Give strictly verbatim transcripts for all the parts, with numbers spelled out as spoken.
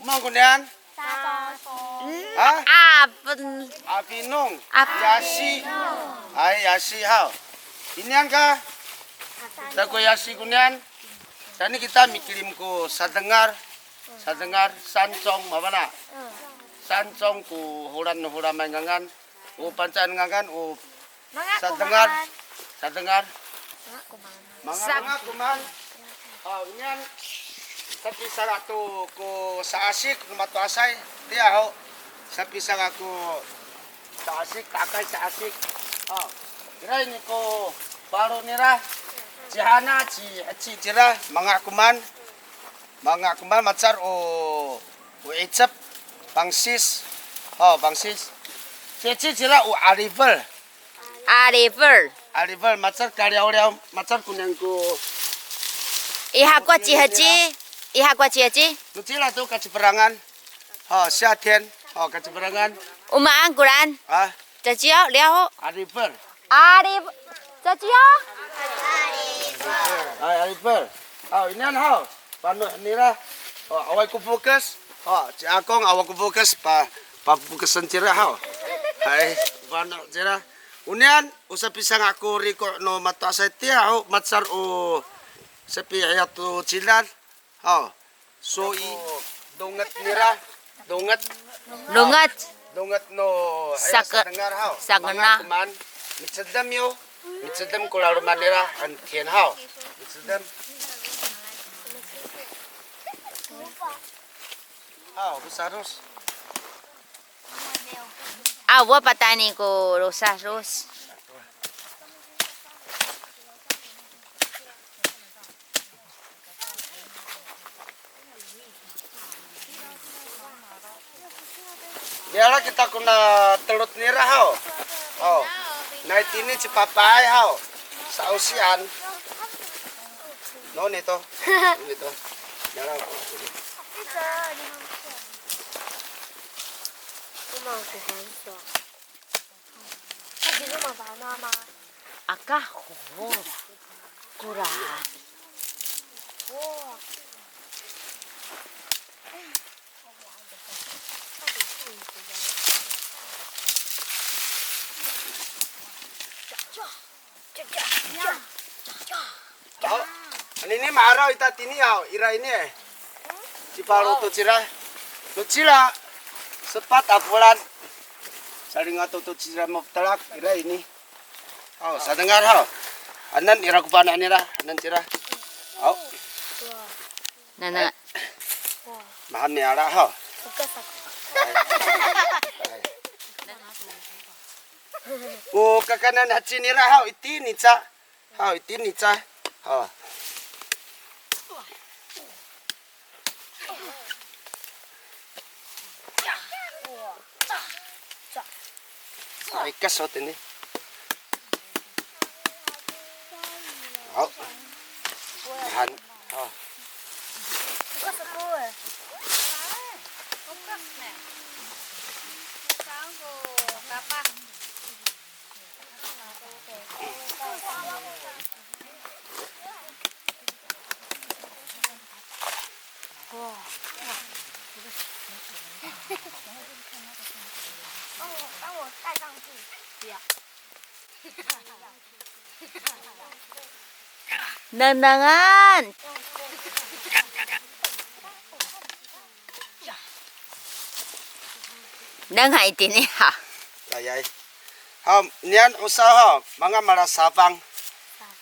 Maan ko niyan? Ha? Apen. Apinong. Ap- Yasi. Ay, yasi haw. Iniyan ka? Caay ko yasi ko niyan. Saan i kita mikilim ko sadengar. Sadengar, sancong, mafana'. Sancong ko holan no Holamay ngangan. O Pangcah ngangan, o Sadengar. Sadengar. Manga, manga komaen. Aw, iniyan, sapisanga' to ko sa'asik no mato'asay tiya ho. Sapisanga' ko sa'asik, ta'akay sa'asik. Aw, ira ini ko falo nira. Ci Hana, ci, ci, cira, manga komaen. Manga komaen, macal o, o icep, pangsis. O, pangsis. Ci, ci, cira o 'alifel. 'Alifel. 'Alifel, macal kaliyawliyaw, macal ko niyan ko. Iha ko ci Heci. Iha ko ci Heci. No cila to kaciperangan. Ha, 夏天. Ha, kaciperangan. O maan koran? Ha? Caciyaw, liyaw ho. 'Alifel. 'Alif-, caciyaw? Ay, 'alifel. Ha, iniyan haw. Fano' nira. O, awaay ko fokes. O, ci Akong awaay ko fokes. Pa, pafokesen cira haw. Hay, fano' cira. Oniyan, o sapisanga' ko riko' no mato'asay tiya ho, macal o sapihiya to cilal. Haw. Soy. Donget nira. Donget. Donget. Donget no, hay, sake-, sadengar haw. Sakena. Manga komaen. Micedem yo. Micedem ko laloma' nira. Antihen haw. Micedem. Haw, rosarus. Awa patayni ko rosarus. Niyala' kita kona telot nira haw. Haw. Nai tini ci Papaay haw. Sa'osian. No nito. Nito. Niyala' ko tini. Aka ho. Kora. Haw. Anini ma'araw ita tini haw, ira ini e. Cifalo to cira. To cira. Sepat a folad. Salingato to cira mafetelak, ira ini. Haw, sadengar haw. Anan ira ko fana' nira, anan cira. Haw. Nana. Mahan ni ala haw. O kakaenen haci nira haw, itini ca. Haw, itini ca. Haw. Ay, kaso tini. Haw. Mahan. Haw. Nengnengen. Nengneng itini ha. Ayay. Haw, niyan o saw haw, manga malasafang.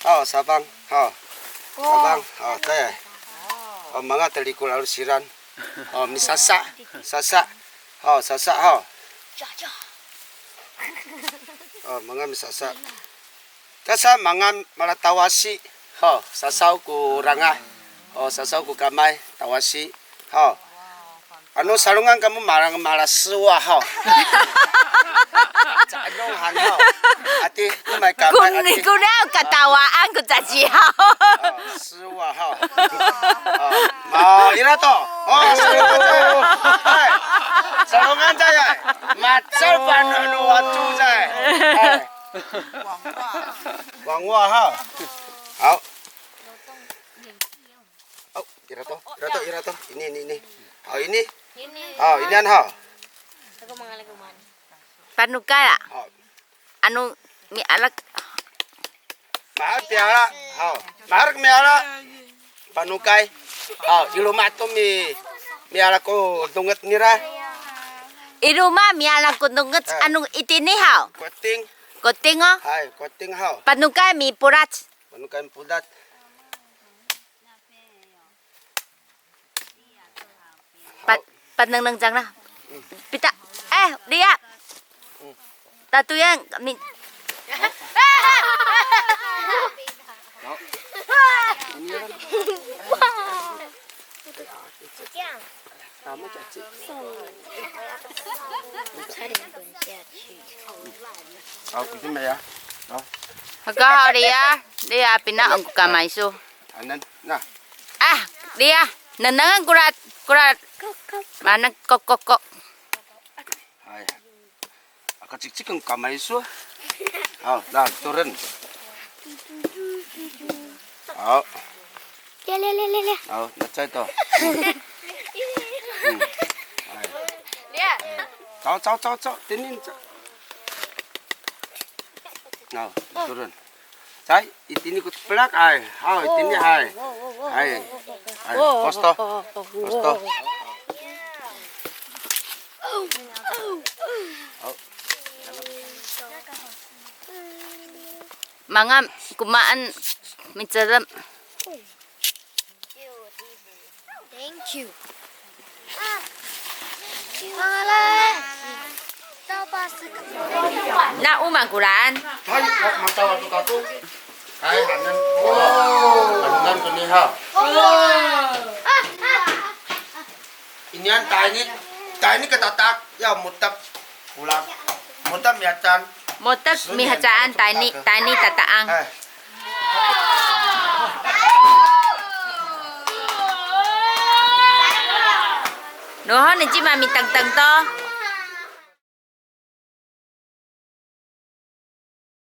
Haw, safang, haw. Safang, haw, tayay. Haw, manga teli ko lalo siran. Haw, misasa, sasa. Haw, sasa, haw. Haw, manga misasa. Tasa manga malatawasi. Haw, sasaw ko ranga. Haw, sasaw ko kamay, tawasi. Haw. Ano salongan kamo malang malasiwa haw. Ca'anong han haw. Ati, no may kamay, ati. Koni, koni, katawaan ko caciyaw. Haw, siwa haw. Haw, ma, ira to. Haw, salongan cay. Hay. Salongan cay, hay. Macal fano' no waco cay. Hay. Wangwa haw. Haw. Aw, ira to, ira to, ira to. Ini, ini, ini. Aw, ini. Haw, inian haw. Panokay a. Haw. Ano miala. Maherek miala. Haw. Maherek miala. Panokay. Haw, i loma' to mi, miala ko donget nira. I loma' miala ko donget, ano itini haw. Koting. Koting o. Hay, koting haw. Panokay mipodac. Panokay mipodac. Pa, panengneng cangra. Pita. Eh, Lia. Tatoyan kami. Haka haw, Lia. Lia, pina ko kamay iso. Anan, na. Ah, Lia, nengnengen kora, kora, mana ko, ko, ko. Hay. Aka cikcik ko kamay iso. Haw, na, toren. Haw. Lia, lia, lia, lia, lia. Haw, na cay to. Hmm. Hay. Lia. Caw, caw, caw, caw. Tinin, caw. Haw, toren. Cay, itini ko tepelak, ay. Haw, itini, ay. Ay. Ay, posto. Posto. Haw. Manga'ay ko maan micelem. Thank you. Na o maan koraan. Hay, o, matawa to kako. Hay, hanen. O, hanen to ni ha. Inian tayni, tayni kata'ang, ya, mo^tep. Kolang. Mo^tep mihecaan. Mo^tep mihecaan, tayni, tayni tata'ang. Hay. Nohon ni cima mitengteng to.